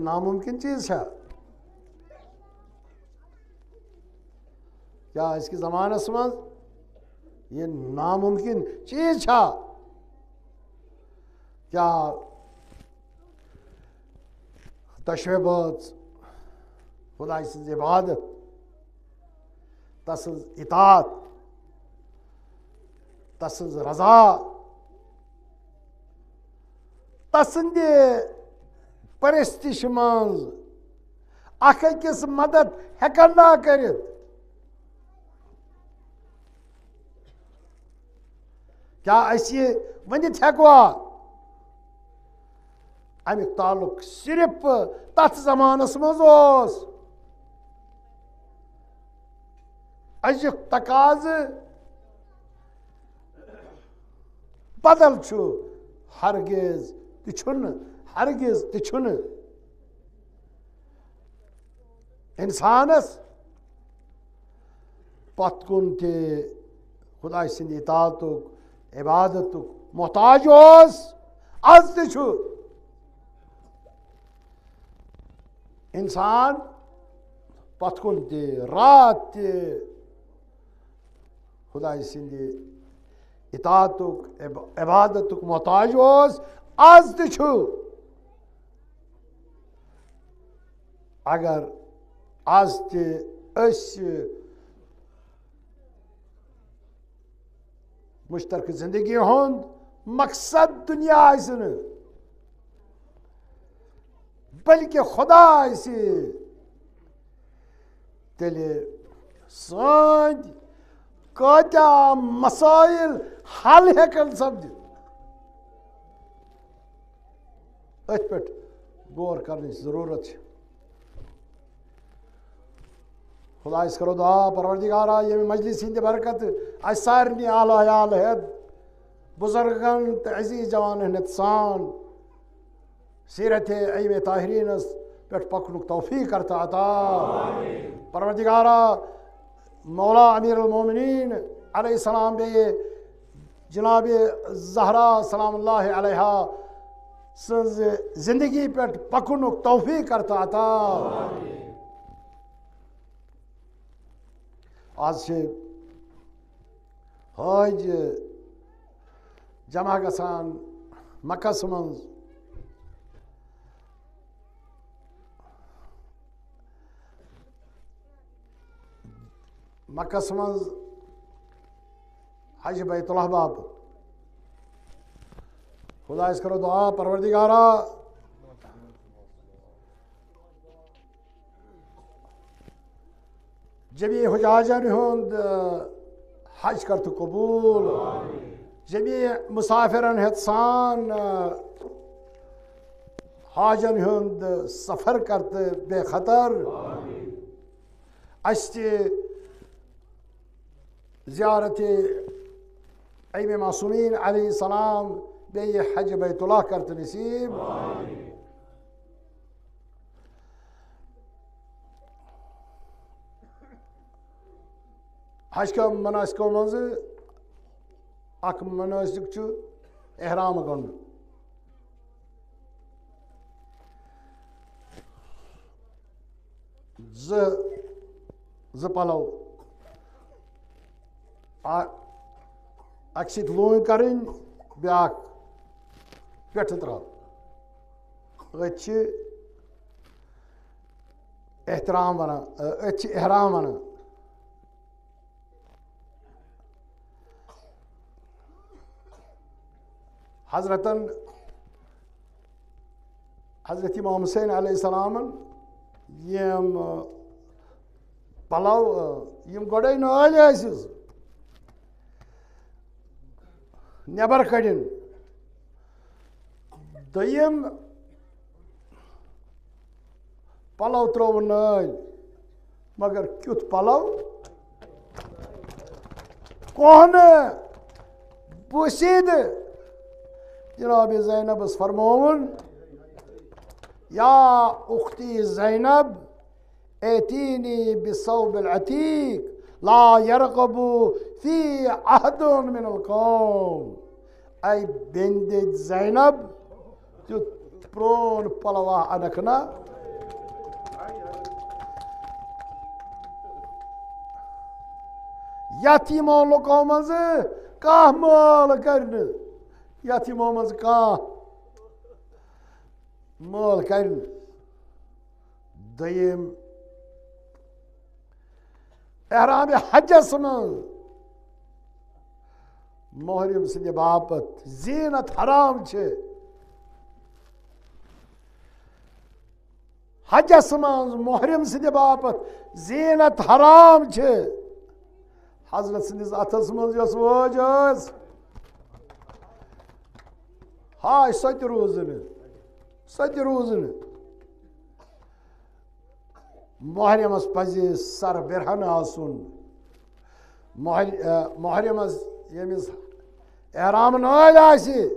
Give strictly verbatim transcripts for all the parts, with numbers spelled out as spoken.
ناممکن چیز چھا؟ کیا أزکِس زمانس منٛز یہِ ناممکن چیز چھا؟ کیا دۄشوے بٲژ، خداے سٕنٛز عبادت، تسٕنٛز اطاعت، تسٕنٛز رضا، تسٕنٛدِ پرستش منٛز اکھ أکِس مدد ہیٚکن نا کٔرِتھ؟ کیا أسۍ یہِ ؤنِتھ ہیٚکوا؟ اَمیُک تعلق صرف تَتھ زمانَس منٛز اوس۔ أزیُک تقاضہٕ بدل چھُ، ہرگز تہِ چھُنہٕ، ہرگز تہِ چھُنہٕ۔ انسانس پتھ کُن تہِ خداے سٕنٛدِ اطاعتُک، عبادتُک محتاج اوس، از تہِ چھُ۔ انسان پتھ کُن تہِ، راتھ تہِ خداے سٕنٛدِ اطاعتُک، عب-، عبادتُک محتاج اوس، از تہِ چھُ۔ اگر از تہِ أسۍ مشترکہٕ زندگی ہُنٛد مقصد دنیا آسہِ نہٕ، بلکہ خدا آسہِ، تیٚلہِ سٲنۍ کۭتیاہ مسائل حل ہیٚکن سپدِتھ۔ أتھۍ پٮ۪ٹھ غور کرنٕچ ضروٗرت چھِ۔ خدایس کرو دعا، پروردگارا، ییٚمہِ مجلس ہٕنٛدِ برکتہٕ اسہِ سارنٕے اعلیٰ عیال ہیٚتھ، بزرگن تہٕ عزیز جوانن ہیٚتھ سان سیرت ائمہ طاہرینس پٮ۪ٹھ پکنُک توفیق کرتہٕ عطا۔ پروردگارا، مولا امیر المومنین علیہ السلام بیٚیہِ جناب زہرا سلام اللہ علیہا سٕنٛز زندگی پٮ۪ٹھ پکنُک توفیق کرتہٕ عطا۔ آز چھِ حٲج جمع گژھان مکس منٛز۔ مکس منٛز حج بیت اللہ باپتھ۔ خدایس کرو دعا، پروردگارا، جمیع حجاجن ہُنٛد، آ، حج کر تہٕ قبول۔ جمیع مسافرن ہیٚتھ سان، آ، حاجن ہُنٛد سفر کر تہٕ بے خطر۔ اسہِ تہِ زیارت ائمہ معصومین علیہ السلام بیٚیہِ حج بیت اللہ کر تہٕ نصیب۔ حج کٮ۪و مناسکو منٛز اکھ مناسک چھُ احرام گنٛڈُن۔ زٕ، زٕ پلو۔ آ-، اکہِ سۭتۍ لوٗنۍ کرٕنۍ، بیٛاکھ پٮ۪ٹھٕ ترٛاوُن۔ أتھۍ چھِ احترام ونان، أتھۍ چھِ احرام ونان۔ حضرتن، حضرت امام حسین علیہ السلامن یِم، آ، پلو، آ، یِم گۄڈے نٲلۍ ٲسِس، نٮ۪بر کٔڑِن۔ دوٚیِم، پلو ترٲوُن نٲلۍ، مگر کیُتھ پلو؟ کۄہنہٕ، بوسیٖدٕ۔ جناب زینبس فرمووُن، یا اختی زینب، ائتینی بالثوب العتیق، لا یرقب فی احد من القوم۔ اے بیٚنہِ دٔدۍ زینب، تیُتھ پرون پلوا انکھ نا؟ یتھ یِمو لُکو منٛز کانٛہہ مٲل کرِ نہٕ، یتھ یِمو منٛز کانٛہہ مٲل کرِ نہٕ۔ دوٚیِم، احرام حجس منٛز محرم سٕنٛدِ باپتھ زینت حرام چھِ۔ حجس منٛز محرم سٕنٛدِ باپتھ زینت حرام چھِ۔ حضرت سٕنٛدِس اتھس منٛز یۄس وٲج ٲس، ہاے، سۄ تہِ روٗز نہٕ، سۄ تہِ روٗز نہٕ۔ محرمس پزِ سر برہن آسُن۔ محر-، آ، محرمس ییٚمِس احرام نٲلۍ آسہِ،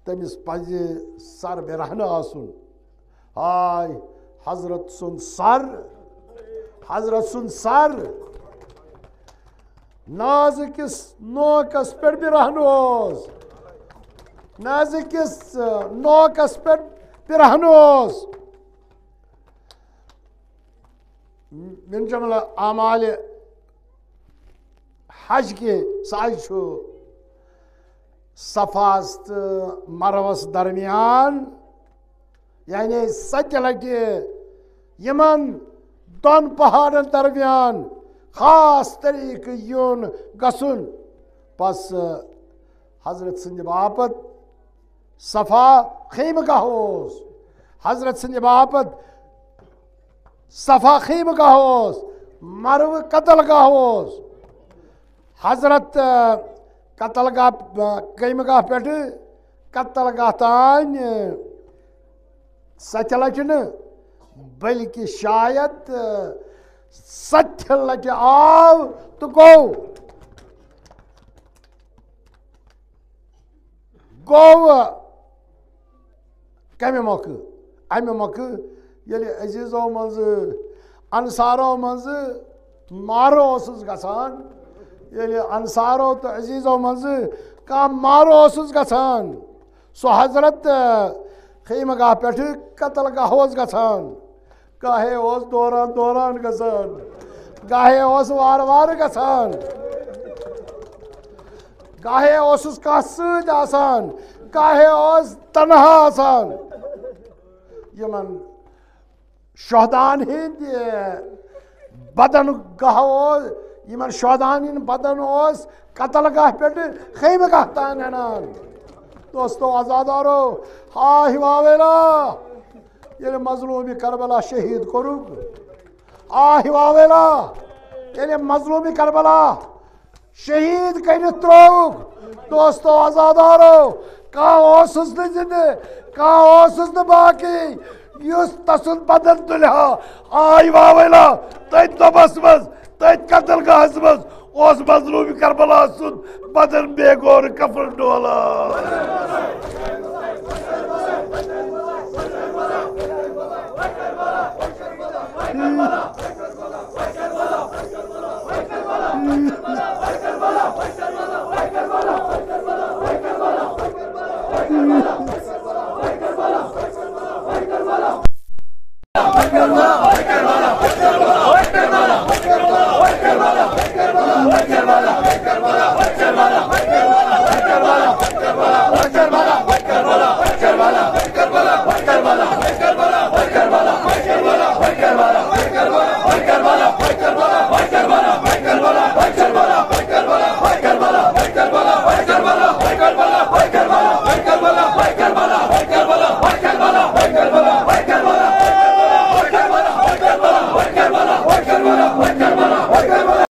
تٔمِس پزِ سر برہن آسُن۔ ہاے، حضرت سُنٛد سر، حضرت سُنٛد سر نازکِس نوکس پٮ۪ٹھ برہن اوس، نازکِس، آ، نوکس پٮ۪ٹھ برہن اوس۔ من جملہ اعمال حج کہ سعی چھُ صفاس تہٕ مروس درمیان، یعنی ستہِ لٹہِ یِمن دۄن پہاڑن درمیان خاص طریقہٕ یُن گژھُن۔ پس حضرت سٕنٛدِ باپتھ صفا خیمہٕ گاہ اوس، حضرت سٕنٛدِ باپتھ صفا خیمہٕ گاہ اوس، مروٕ قتل گاہ اوس۔ حضرت، آ، قتل گاہ، آ، خیمہٕ گاہ پٮ۪ٹھٕ قتل گاہ تام، آ، ستہِ لٹہِ نہٕ، بلکہِ شاید، آ، ستہِ لٹہِ آو تہٕ گوٚو۔ گوٚو کمہِ مۄکھٕ؟ امہِ مۄکھٕ ییٚلہِ عزیزو منٛزٕ، انصارو منٛزٕ مارٕ اوسُس گژھان، ییٚلہِ انصارو تہٕ عزیزو منٛزٕ کانٛہہ مارٕ اوسُس گژھان، سُہ حضرت خیمہٕ گاہ پٮ۪ٹھٕ قتل گاہ اوس گژھان۔ گاہے اوس دوران دوران گژھان، گاہے اوس وارٕ وارٕ گژھان، گاہے اوسُس کانٛہہ سۭتۍ آسان، گاہے اوس تنہا آسان۔ یِمن شہداہن ہٕنٛدۍ بدن گاہ اوس، یِمن شہداہن ہٕنٛدۍ بدن اوس قتل گاہ پٮ۪ٹھٕ خیمہٕ گاہ تام انان۔ دوستو، عزادارو، آہ واویلا، ییٚلہِ مظلوم کربلا شہید کوٚرُکھ، آہ واویلا، ییٚلہِ مظلوم کربلا شہید کٔرِتھ ترٛووُکھ۔ دوستو، عزادارو، کانٛہہ اوسُس نہٕ زِندٕ، کانٛہہ اوسُس نہٕ باقی، یُس تسُنٛد بدن تُلہِ ہا۔ آہ واویلا، تٔتھۍ دۄبس منٛز، تٔتھۍ قتل گاہس منٛز اوس مظلوم کربلا سُنٛد بدن بے غور کفن ڈولان۔